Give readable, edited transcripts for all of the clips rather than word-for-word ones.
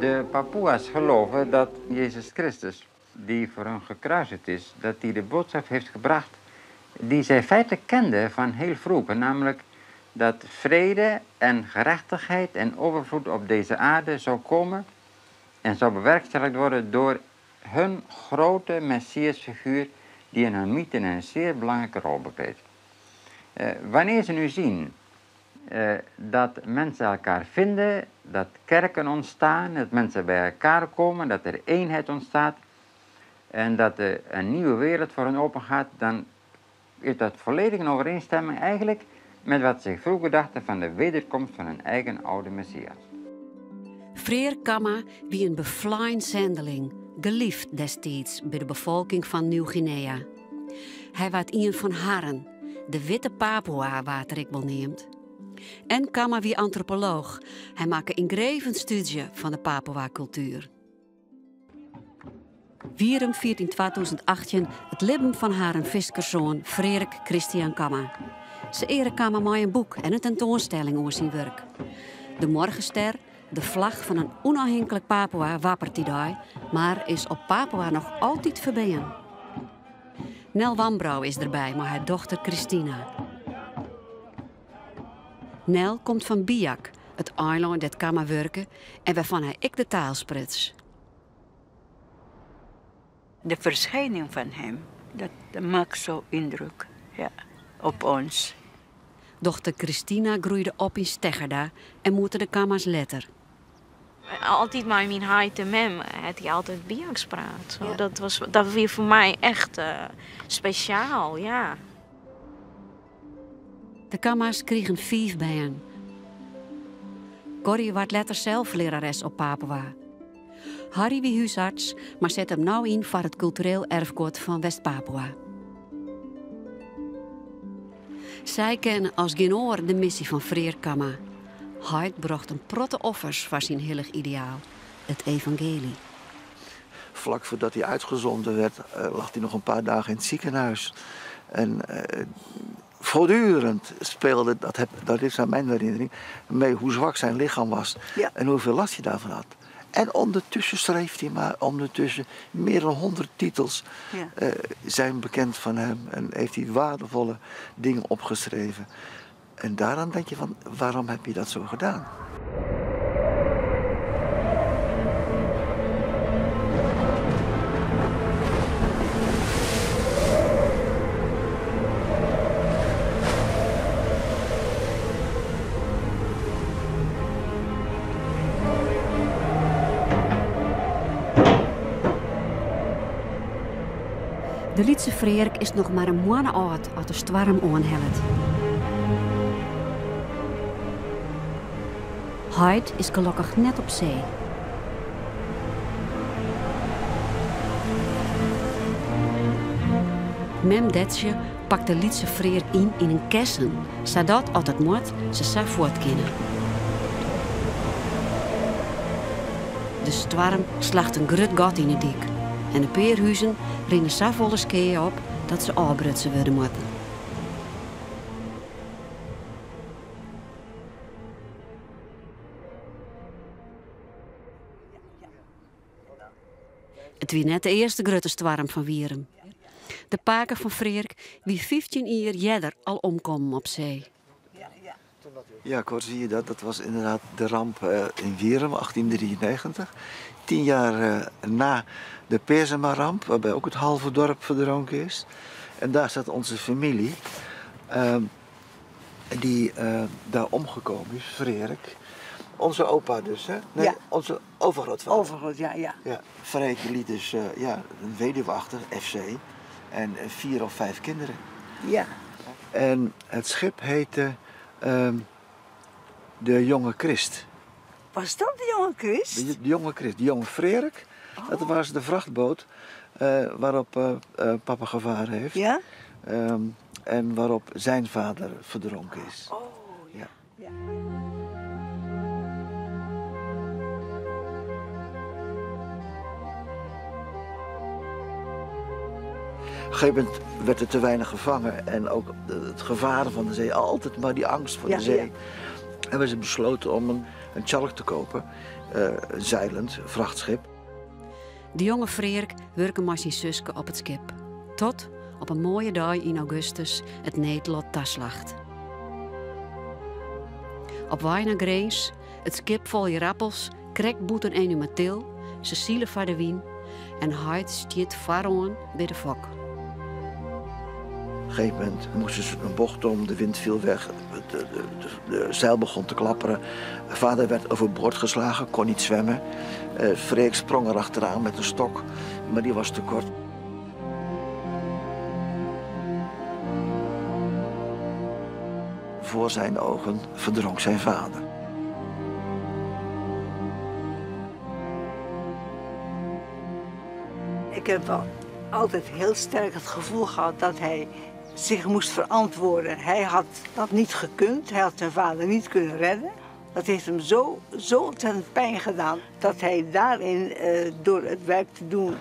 De Papoea's geloven dat Jezus Christus, die voor hen gekruisigd is, dat die de boodschap heeft gebracht die zij feitelijk kenden van heel vroeg, namelijk dat vrede en gerechtigheid en overvloed op deze aarde zou komen en zou bewerkstelligd worden door hun grote messiasfiguur die in hun mythe een zeer belangrijke rol bekleedt. Eh, wanneer ze nu zien eh, dat mensen elkaar vinden, dat kerken ontstaan, dat mensen bij elkaar komen, dat er eenheid ontstaat en dat er een nieuwe wereld voor hen open gaat, dan is dat volledig in overeenstemming eigenlijk met wat ze vroeger dachten van de wederkomst van hun eigen oude Messias. Freark Kamma wie in beflein zendeling, geliefd destiids by de befolking fan Nieuw-Guinea. Hy waard ien fan harren, de witte Papua waard er ek wol neamd. En Kamma wie antropolooch, hy makke yngreven stúdzje fan de Papua-kultuer. Wierum fiert yn 2018 it libben fan harren fiskerssoan Freark Christian Kamma. Se eare Kamma mei in boek en in tentoanstelling oer syn wurk. De Morgenster, de flach fan in ûnôfhinklik Papua, wapperet dy dei, mar is op Papua noch altyd ferbean. Nel Wambrauw is derby mei har dochter Christina. Nel komt fan Biak, it eilân dêr't Kamma wurke en wêrfan hy ek de taal spruts. De verschijning van hem, dat maakt zo indruk ja, op ons. Dochter Christina groeide op yn Steggerda en moete de Kamma's letter. Altyd mei myn heit en mem hat hy altyd Biaks praat. Ja. Dat, was, dat wie foar my echt uh, spesjaal, ja. De Kamma's krigen fiif bern. Corrie waard letter sels learares op Papua. Harry wie húsarts, mar set him no yn foar it kultureel erfguod fan West-Papua. Sy kenne as gjin oar de missy fan Freark Kamma. Heit brocht in protte offers foar syn hillich ideaal, it evangeelje. Vlak voordat hij uitgezonden werd, uh, lag hij nog een paar dagen in het ziekenhuis. En uh, voortdurend speelde, dat, heb, dat is aan mijn herinnering, mee hoe zwak zijn lichaam was. Ja. En hoeveel last hij daarvan had. En ondertussen schreef hij maar, ondertussen meer dan 100 titels ja. uh, zijn bekend van hem. En heeft hij waardevolle dingen opgeschreven. En daaraan denk je van, waarom heb je dat zo gedaan? De lytse Freark is noch mar in moanne âld as de stoarm oanhellet. Heit is gelokkich net op see. Mem Detsje pakt de lytse Freark yn yn in kessen, sadat as it moat se sa fuort kinne. De stoarm slacht in grut gat yn 'e dyk en in pear huzen rinne safolle skea op dat se ôfbrutsen wurde moatte. It wie net de earste grutte stoarm fan Wierum. De pake fan Freark wie 15 jier earder al omkommen op see. Ja, Cor, zie je dat? Dat was inderdaad de ramp in Wierum, 1893. 10 jaar na de Peersema-ramp, waarbij ook het halve dorp verdronken is. En daar staat onze familie, die daar omgekomen is, Freerk. Onze opa dus, hè? Nee, Ja. Onze overgrootvader. Overgroot, ja, ja. Ja, Freerk liet dus een weduwe achter, FC, en 4 of 5 kinderen. Ja. En het schip heette de Jonge Christ. Was dat de Jonge Christ? De Jonge Christ, de Jonge Freerk. Oh. Dat was de vrachtboot waarop papa gevaren heeft. Ja? En waarop zijn vader verdronken is. Oh, ja. Ja. Ja. Op een gegeven moment werd er te weinig gevangen en ook het gevaar van de zee, altijd maar die angst voor de zee. Hebben ze besloten om een tjalk te kopen, een zeilend vrachtschip. De jonge Freerk werkte met zijn zuske op het schip. Tot op een mooie dag in augustus het needlot taslacht. Op weg naar Grins, het schip vol rappels, krekt boeten en umatil, Cecile van de Wien en Heid stiet varoan bij de fok. Op een gegeven moment moesten ze een bocht om, de wind viel weg, de zeil begon te klapperen. Vader werd overboord geslagen, kon niet zwemmen. Freek sprong erachteraan met een stok, maar die was te kort. Voor zijn ogen verdronk zijn vader. Ik heb wel altijd heel sterk het gevoel gehad dat hij zich moest verantwoorden. Hij had dat niet gekund, hij had zijn vader niet kunnen redden. Dat heeft hem zo ontzettend pijn gedaan dat hij daarin, door het werk te doen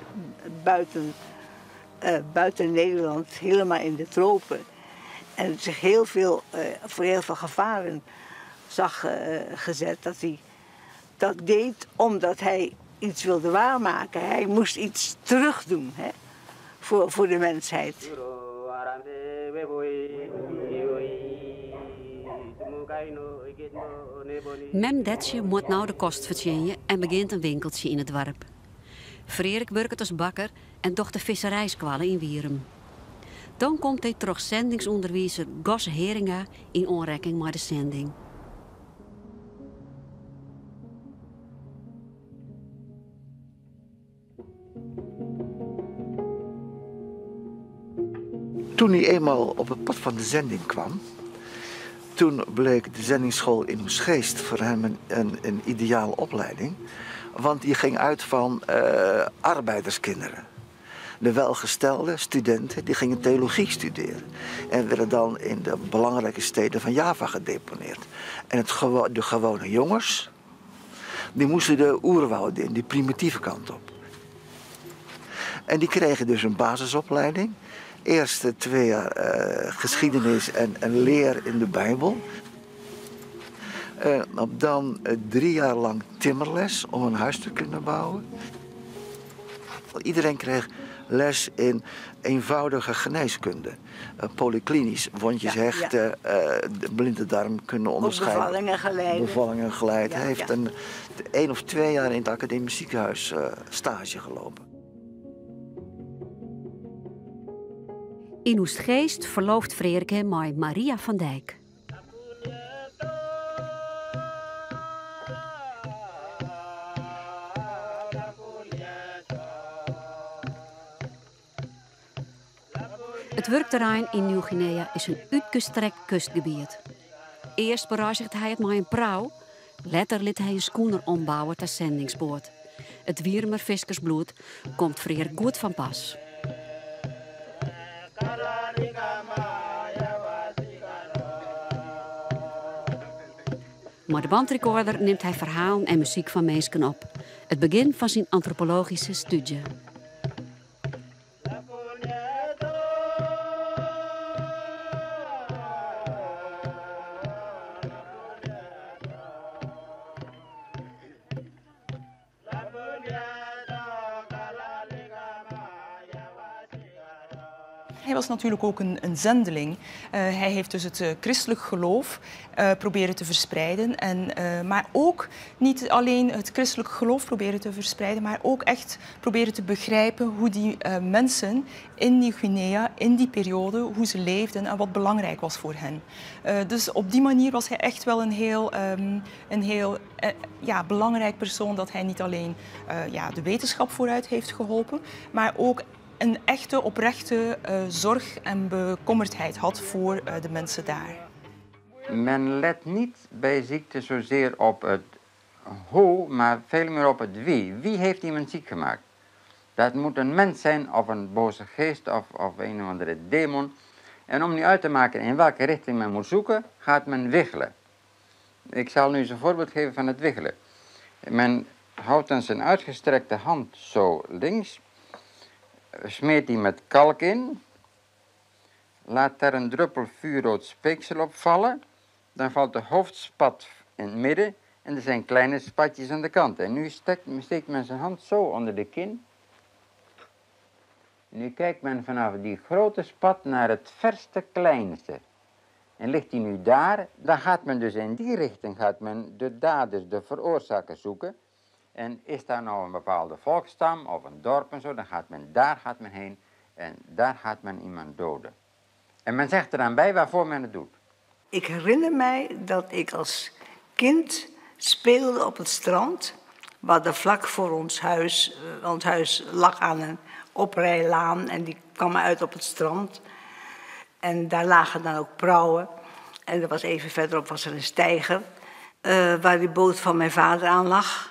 buiten Nederland, helemaal in de tropen, en zich voor heel veel gevaren zag gezet, dat hij dat deed omdat hij iets wilde waarmaken. Hij moest iets terugdoen, hè, voor de mensheid. Mem Detje moet nou de kost verdienen en begint een winkeltje in het dorp. Freerk werkt als bakker en docht de visserijskwallen in Wierum. Dan komt hij terug zendingsonderwijzer Gosse Heringa in aanraking met de zending. Toen hij eenmaal op het pad van de zending kwam, toen bleek de zendingsschool in Oegstgeest voor hem een ideale opleiding. Want die ging uit van arbeiderskinderen. De welgestelde studenten die gingen theologie studeren. En werden dan in de belangrijke steden van Java gedeponeerd. En de gewone jongens, die moesten de oerwouden in, die primitieve kant op. En die kregen dus een basisopleiding. Eerste 2 jaar geschiedenis en leer in de Bijbel. Dan 3 jaar lang timmerles om een huis te kunnen bouwen. Iedereen kreeg les in eenvoudige geneeskunde. Polyklinisch, wondjes hechten, de blinde darm kunnen Ook onderscheiden. bevallingen geleiden. Bevallingen geleid. Hij heeft 1 of 2 jaar in het academisch ziekenhuis stage gelopen. In Oegstgeest verlooft Freerk hem met Maria van Dijk. Het werkterrein in Nieuw-Guinea is een uitgestrekt kustgebied. Eerst bereizigt hij het met een prauw, later liet hij een schoener ombouwen tot zendingsboot. Het Wiermer viskersbloed komt Freerk goed van pas. Maar de bandrecorder neemt hij verhalen en muziek van mensen op. Het begin van zijn antropologische studie. Hij was natuurlijk ook een, een zendeling. Hij heeft dus het christelijk geloof proberen te verspreiden. En, maar ook niet alleen het christelijk geloof proberen te verspreiden, maar ook echt proberen te begrijpen hoe die mensen in Nieuw-Guinea, in die periode, hoe ze leefden en wat belangrijk was voor hen. Dus op die manier was hij echt wel een heel ja, belangrijk persoon dat hij niet alleen ja, de wetenschap vooruit heeft geholpen, maar ook een echte, oprechte zorg en bekommerdheid had voor de mensen daar. Men let niet bij ziekte zozeer op het hoe, maar veel meer op het wie. Wie heeft iemand ziek gemaakt? Dat moet een mens zijn of een boze geest of een of andere demon. En om nu uit te maken in welke richting men moet zoeken, gaat men wiggelen. Ik zal nu eens een voorbeeld geven van het wiggelen. Men houdt dan zijn uitgestrekte hand zo links, smeert die met kalk in, laat daar een druppel vuurrood speeksel op vallen, dan valt de hoofdspat in het midden en er zijn kleine spatjes aan de kant. En nu steekt men zijn hand zo onder de kin. Nu kijkt men vanaf die grote spat naar het verste kleinste. En ligt die nu daar, dan gaat men dus in die richting gaat men de daders, de veroorzakers zoeken. En is daar nou een bepaalde volksstam of een dorp en zo, dan gaat men daar gaat men heen en daar gaat men iemand doden. En men zegt eraan bij waarvoor men het doet. Ik herinner mij dat ik als kind speelde op het strand. Waar er vlak voor ons huis, ons huis lag aan een oprijlaan en die kwam uit op het strand. En daar lagen dan ook prauwen. En er was even verderop was er een steiger waar die boot van mijn vader aan lag.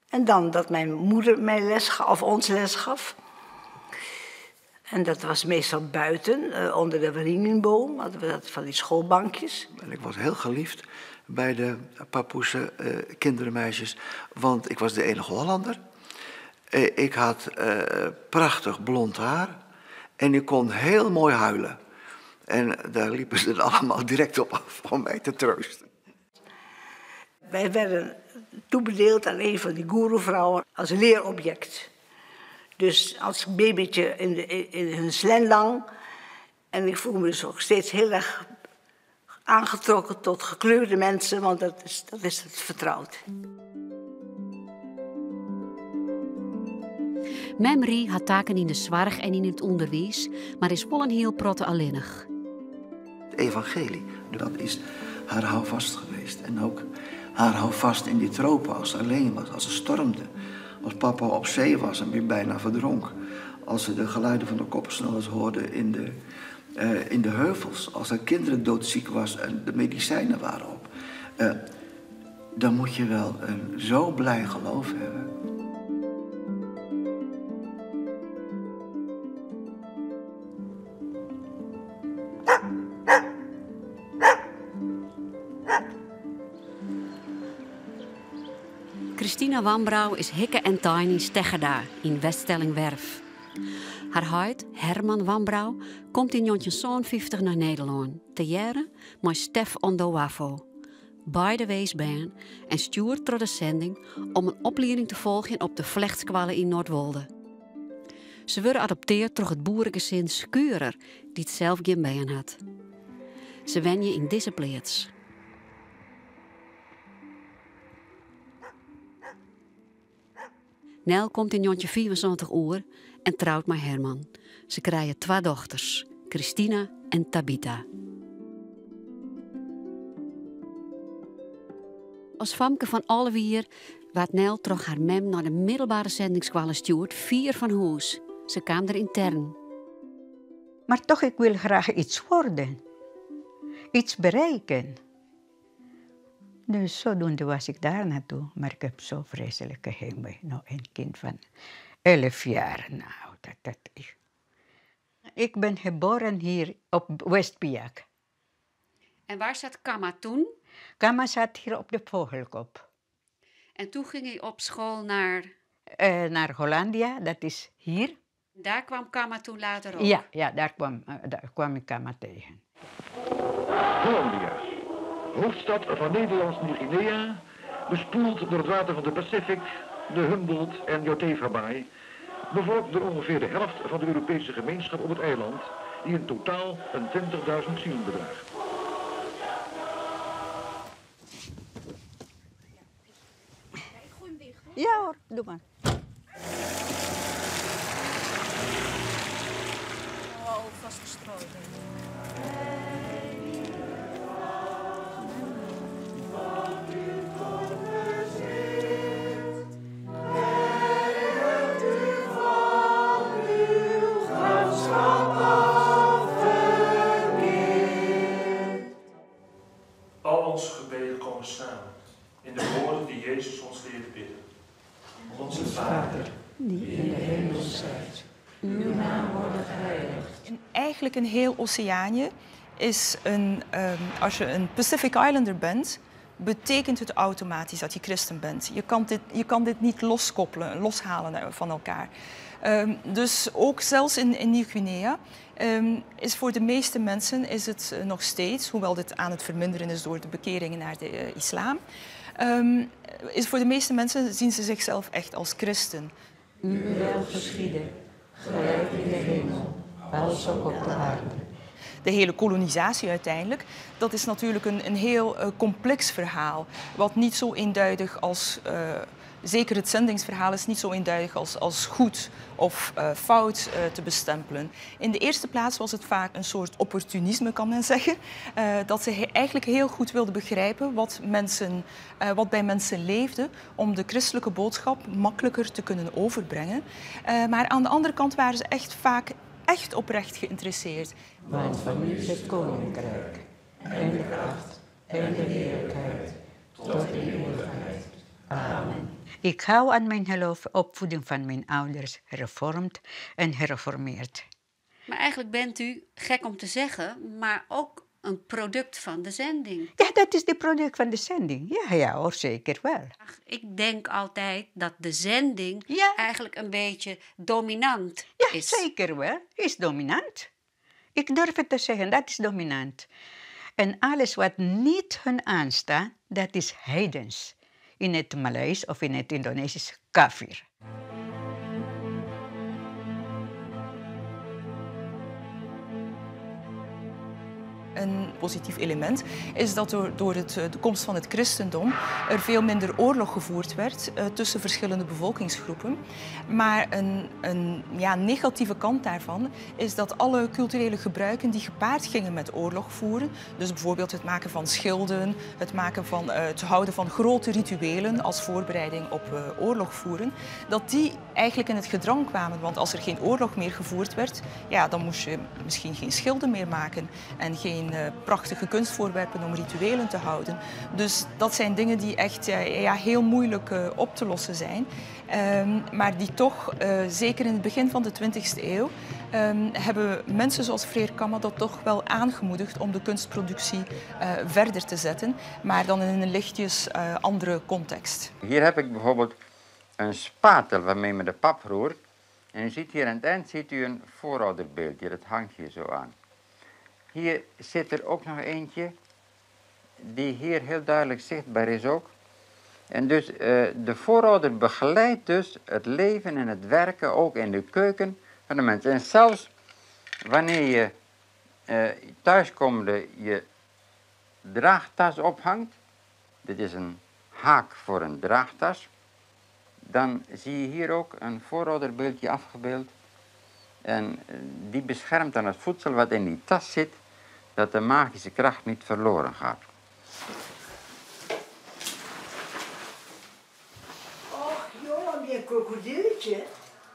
En dan dat mijn moeder mij les gaf, of ons les gaf. En dat was meestal buiten, onder de waringinboom, hadden we dat van die schoolbankjes. En ik was heel geliefd bij de Papoese kinderen, meisjes, want ik was de enige Hollander. Ik had prachtig blond haar en ik kon heel mooi huilen. En daar liepen ze dan allemaal direct op af om mij te troosten. Wij werden toebedeeld aan een van die goeroevrouwen als leerobject. Dus als babytje in hun slendang. En ik voel me dus ook steeds heel erg aangetrokken tot gekleurde mensen, want dat is het vertrouwd. Mem Rie had taken in de zorg en in het onderwijs, maar is wel een heel protte alleenig. Het evangelie, dat is haar houvast geweest. En ook haar houvast in die tropen als ze alleen was, als ze stormde. Als papa op zee was en weer bijna verdronk. Als ze de geluiden van de koppensnellers hoorde in de heuvels. Als haar kinderen doodziek was en de medicijnen waren op. Dan moet je wel een zo blij geloof hebben. Christina Wambrouw is hikke en tiny Steggerda in Weststellingwerf. Haar huid, Herman Wambrouw, komt in 1950 naar Nederland. Te jaren met Stef Ondowafo. Beide weesbaan en stuurt door de zending om een opleiding te volgen op de vlechtskwallen in Noordwolde. Ze worden geadopteerd door het boerengezin Skurer, die het zelf geen bijen had. Ze wenjen in deze plaats. Nel komt in 1974 oer en trouwt met Herman. Ze krijgen 2 dochters, Christina en Tabitha. Als famke van alle wier waard Nel trok haar mem naar de middelbare zendingskwallen stuurt 4 van Hoes. Ze kwam er intern. Maar toch, ik wil graag iets worden. Iets bereiken. Dus zodoende was ik daar naartoe. Maar ik heb zo vreselijke heimwee. Nou, een kind van 11 jaar. Nou, dat is. Ik ben geboren hier op West-Biak. En waar zat Kama toen? Kama zat hier op de Vogelkop. En toen ging hij op school naar? Naar Hollandia, dat is hier. Daar kwam Kama toen later ook? Ja, ja, daar kwam ik Kama tegen. Hollandia, hoofdstad van Nederlands Nieuw-Guinea, bespoeld door het water van de Pacific, de Humboldt en Jotefa-baai, Bevolkt door ongeveer de helft van de Europese gemeenschap op het eiland, die in totaal een 20.000 zielen bedraagt. Ja hoor, doe maar. Al vastgestrooid. Al onze gebeden komen samen in de woorden die Jezus ons leerde bidden. Onze Vader, die in de hemel zijt, uw naam worden geheiligd. En eigenlijk in heel Oceanië is een, als je een Pacific Islander bent, betekent het automatisch dat je christen bent. Je kan dit niet loskoppelen, loshalen van elkaar. Dus ook zelfs in Nieuw-Guinea is voor de meeste mensen is het nog steeds, hoewel dit aan het verminderen is door de bekeringen naar de islam, is voor de meeste mensen zien ze zichzelf echt als christen. Uw wil geschieden, gelijk in de hemel, als ook op de aarde. De hele kolonisatie uiteindelijk, dat is natuurlijk een heel complex verhaal. Wat niet zo eenduidig als, zeker het zendingsverhaal is niet zo eenduidig als goed of fout te bestempelen. In de eerste plaats was het vaak een soort opportunisme, kan men zeggen. Dat ze eigenlijk heel goed wilden begrijpen wat bij mensen leefde, om de christelijke boodschap makkelijker te kunnen overbrengen. Maar aan de andere kant waren ze echt vaak echt oprecht geïnteresseerd. Want van u is het koninkrijk en de kracht en de heerlijkheid tot in eeuwigheid. Amen. Ik hou aan mijn geloof, opvoeding van mijn ouders, hervormd en gereformeerd. Maar eigenlijk bent u, gek om te zeggen, maar ook een product van de zending. Ja, dat is de product van de zending. Ja, ja hoor, zeker wel. Ach, ik denk altijd dat de zending eigenlijk een beetje dominant is. Ja, zeker wel. Is dominant. Ik durf het te zeggen, dat is dominant. En alles wat niet hun aanstaat, dat is heidens. In het Maleis of in het Indonesisch kafir. Een positief element is dat door de komst van het christendom er veel minder oorlog gevoerd werd tussen verschillende bevolkingsgroepen. Maar een negatieve kant daarvan is dat alle culturele gebruiken die gepaard gingen met oorlog voeren, dus bijvoorbeeld het maken van schilden, het houden van grote rituelen als voorbereiding op oorlog voeren, dat die eigenlijk in het gedrang kwamen. Want als er geen oorlog meer gevoerd werd, dan moest je misschien geen schilden meer maken en geen prachtige kunstvoorwerpen om rituelen te houden. Dus dat zijn dingen die echt heel moeilijk op te lossen zijn. Maar die toch, zeker in het begin van de 20e eeuw, hebben mensen zoals Freer Cama dat toch wel aangemoedigd om de kunstproductie verder te zetten, maar dan in een lichtjes andere context. Hier heb ik bijvoorbeeld een spatel waarmee men de pap roert. En u ziet hier aan het eind een voorouderbeeldje, dat hangt hier zo aan. Hier zit er ook nog eentje die hier heel duidelijk zichtbaar is ook. En dus de voorouder begeleidt dus het leven en het werken ook in de keuken van de mensen. En zelfs wanneer je thuiskomende je draagtas ophangt, dit is een haak voor een draagtas, dan zie je hier ook een voorouderbeeldje afgebeeld. En die beschermt dan het voedsel wat in die tas zit, dat de magische kracht niet verloren gaat. Och joh, heb je een krokodilletje?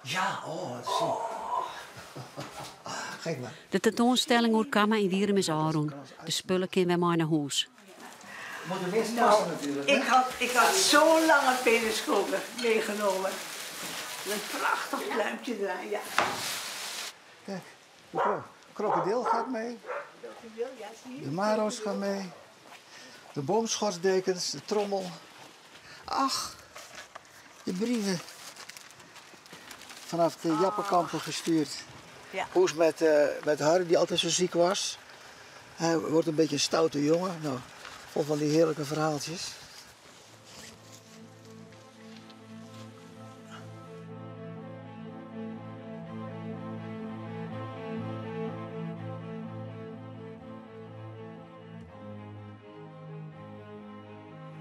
Ja, oh, wat zie. Kijk maar. De tentoonstelling oer Kamma yn Wierum is ôfrûn. De spullen kinne wer mei nei hûs. Moet de winst passen natuurlijk, hè? Ik had zo'n lange peniskoker meegenomen. Een prachtig pluimpje eraan, ja. Kijk, de krokodil gaat mee. Krokodil, ja, zie je. De maro's gaan mee. De boomschorsdekens, de trommel. Ach, de brieven. Vanaf de Jappenkampen gestuurd. Hoe is het met Harry, die altijd zo ziek was? Hij wordt een beetje een stoute jongen. Vol van die heerlijke verhaaltjes.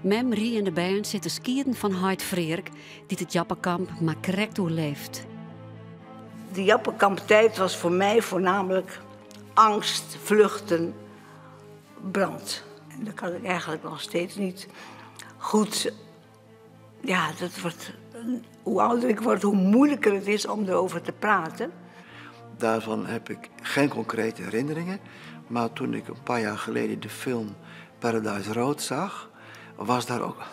Mem Rie en de bern sitte skieden fan heit Freerk, dy't it Jappenkamp mar krekt oerleeft. De Jappenkamptijd was voor mij voornamelijk angst, vluchten, brand. En dat kan ik eigenlijk nog steeds niet goed. Ja, dat wordt, hoe ouder ik word, hoe moeilijker het is om erover te praten. Daarvan heb ik geen concrete herinneringen. Maar toen ik een paar jaar geleden de film Paradise Road zag, was daar ook.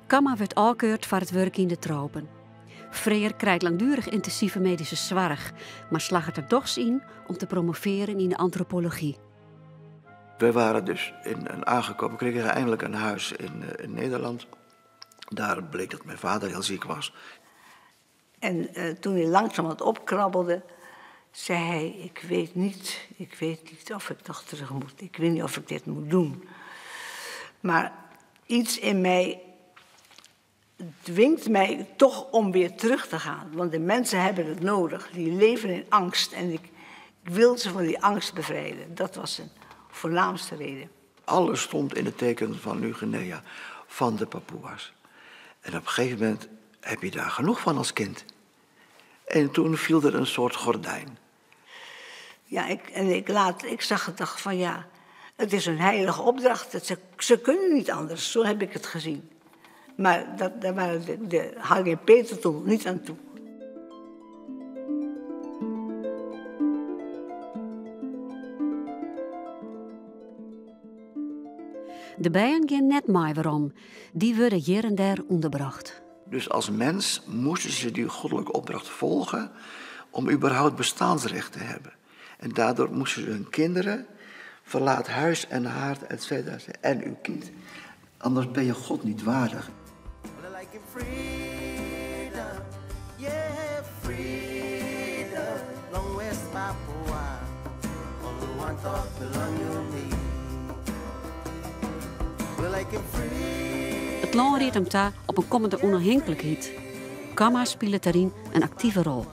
Kamma wurdt ôfkeurd foar it wurk yn de tropen. Freerk krijt langduerich yntinsive medyske soarch, mar slagget der dochs yn om te promovearjen yn de antropology. We waren dus in aangekomen, we kregen eindelijk een huis in Nederland. Daar bleek dat mijn vader heel ziek was. En toen hij langzaam wat opkrabbelde, zei hij: Ik weet niet of ik nog terug moet. Ik weet niet of ik dit moet doen. Maar iets in mij dwingt mij toch om weer terug te gaan. Want de mensen hebben het nodig. Die leven in angst en ik wil ze van die angst bevrijden. Dat was zijn voornaamste reden. Alles stond in het teken van Nieuw-Guinea, van de Papoea's. En op een gegeven moment heb je daar genoeg van als kind. En toen viel er een soort gordijn. Ja, ik, en ik, laat, ik zag het, dacht van ja, het is een heilige opdracht. Ze kunnen niet anders, zo heb ik het gezien. Maar daar waren de Harry en Peter toen niet aan toe. De bijen gaan net mei werom. Die worden hier en daar onderbracht. Dus als mens moesten ze die goddelijke opdracht volgen om überhaupt bestaansrecht te hebben. En daardoor moesten ze hun kinderen, verlaat huis en haard, et cetera, en uw kind. Anders ben je God niet waardig. It lân riedt him ta op in kommende ûnôfhinklikheid. Kamma spilet dêryn in aktive rol.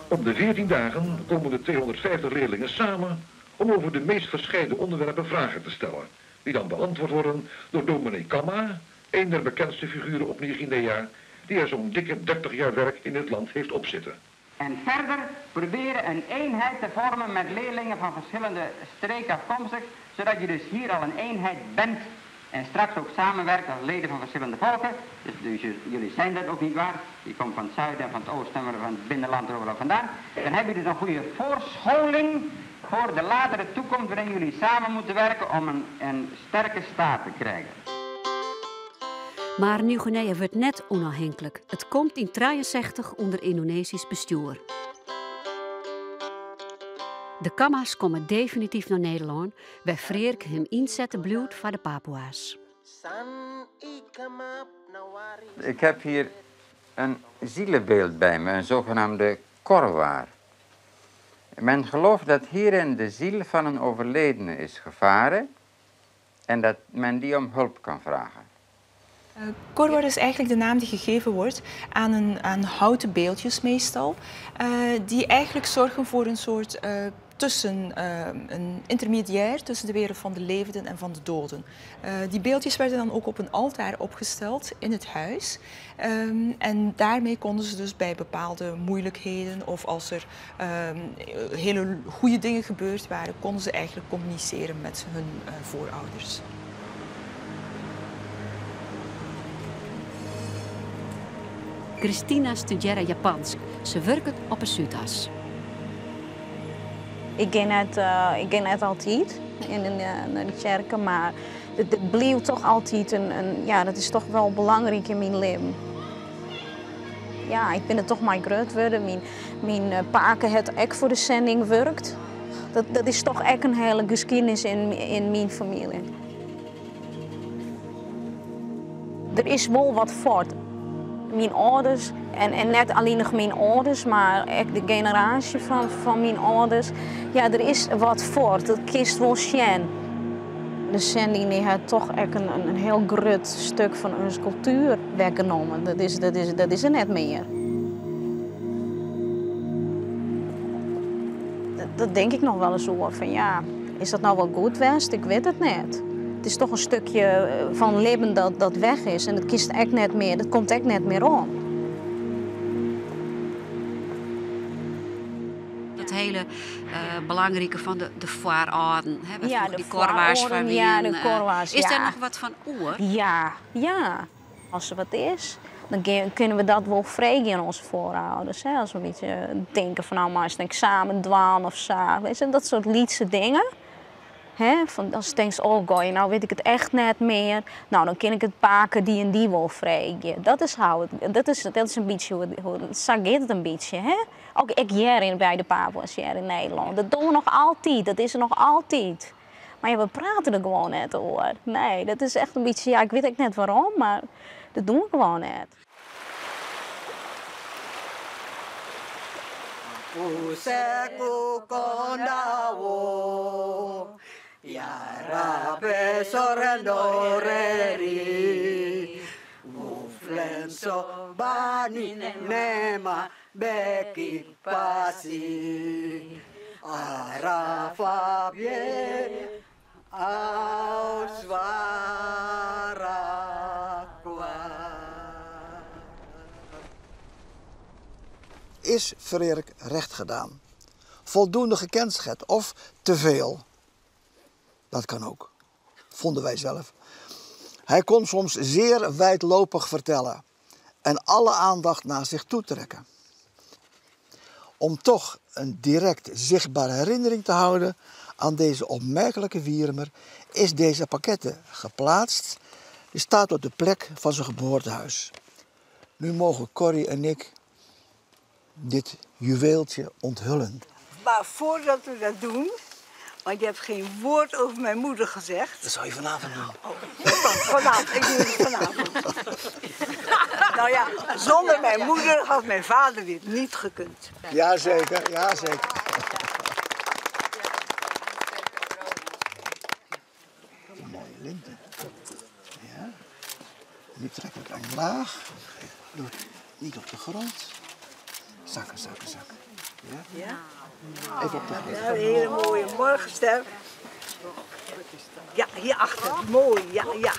Om de 14 dagen komen de 250 leerlingen samen om over de meest verscheiden onderwerpen vragen te stellen, die dan beantwoord worden door dominee Kamma, een der bekendste figuren op Nieuw-Guinea, die er zo'n dikke 30 jaar werk in het land heeft opzitten. En verder proberen een eenheid te vormen met leerlingen van verschillende streken afkomstig, zodat je dus hier al een eenheid bent en straks ook samenwerkt als leden van verschillende volken. Dus jullie zijn dat ook niet waar. Je komt van het zuiden en van het oosten en van het binnenland overal vandaan. Dan heb je dus een goede voorscholing voor de latere toekomst waarin jullie samen moeten werken om een sterke staat te krijgen. Mar Nieuw-Guinea wurdt net ûnôfhinklik. It komt yn 63 ûnder Yndonezysk bestjoer. De Kamma's komme definityf nei Nederlân, wêr Freerk him ynsetten bliuwt foar de Papoea's. Ik heb hier een zielebeeld bij me, een zogenaamde korwaar. Men gelooft dat hierin de ziel van een overledene is gevaren en dat men die om hulp kan vragen. Korwar is eigenlijk de naam die gegeven wordt aan houten beeldjes meestal, die eigenlijk zorgen voor een soort een intermediair tussen de wereld van de levenden en van de doden. Die beeldjes werden dan ook op een altaar opgesteld in het huis. En daarmee konden ze dus bij bepaalde moeilijkheden of als er hele goede dingen gebeurd waren, konden ze eigenlijk communiceren met hun voorouders. Christina studearre Japansk. Se wurket op 'e Súdas. Ik ging net altyd nei de tsjerke, mar it bliuwt toch altyd een, ja, dat is toch wol belangryk yn myn libben. Ja, ik bin der toch mei grut wurden. Myn pake hat ek foar de sending wurke. Dat is toch ek in hiele skiednis yn myn famylje. Der is wol wat fuort. Myn âlders, en, en net allinnich myn âlders, mar ek de generaasje fan, fan myn âlders, ja, der is wat fuort, dat kinst wol sjen. De sending dy hat toch ek in, in hiel grut stik fan ús kultuer wegnommen. Dat is, dat is, dat is der net mear. Dat, dat tink ik noch wolris oer, fan ja, is dat no wol goed west? Ik wit it net. It is toch in stikje fan libben dat, dat weg is en dat kinst ek net mear, dat komt ek net mear oan. Dat hiele belangrike fan de foarâlden, hè, Ja, de dy Korwaars foarâlden, fan ja, de Korwaars, Is ja. dêr noch wat fan oer? Ja, ja. As der wat is, dan kinne we dat wol freegje oan ús foarâlders. Hè? As we in bytsje tinke fan no moatst in eksamen dwaan of sa. Weet je, dat soart lytse dingen. Hè? Fan, ast tinkst, oh goeie, no wit ik it echt net mear. No, dan kin ik it pake dy en dy wol freegje. Dat is hoe it, dat is in bytsje hoe it, hoe, sa giet it in bytsje. Hè? Ook ek hjir yn, by de Papoea's hjir yn Nederlân. Dat dogge we noch altyd, dat is der noch altyd. Mar ja, we prate der gewoan net oer. Nee, dat is echt in bytsje, ja, ik wit ek net wêrom, mar dat dogge we gewoan net. Useku kondawo Yarabe sorendoreri Muflenso bani nema beki pasi Arafa bie auswarakwa. Is Freark recht gedaan? Voldoende gekenschetst of te veel? Dat kan ook, vonden wij zelf. Hij kon soms zeer wijdlopig vertellen en alle aandacht naar zich toe trekken. Om toch een direct zichtbare herinnering te houden aan deze opmerkelijke Wierumer, is deze plaquette geplaatst. Die staat op de plek van zijn geboortehuis. Nu mogen Corrie en ik dit juweeltje onthullen. Maar voordat we dat doen, want je hebt geen woord over mijn moeder gezegd. Dat zou je vanavond doen. Oh, vanavond, ik doe het vanavond. Nou ja, zonder mijn moeder had mijn vader dit niet gekund. Jazeker, jazeker. Een mooie linten. Ja. Nu trek ik omlaag. Doe het niet op de grond. Zakken, zakken, zakken. Ja? Ja. Even op de grond. Ja, een hele mooie morgenster. Ja, hierachter. Mooi, ja, ja.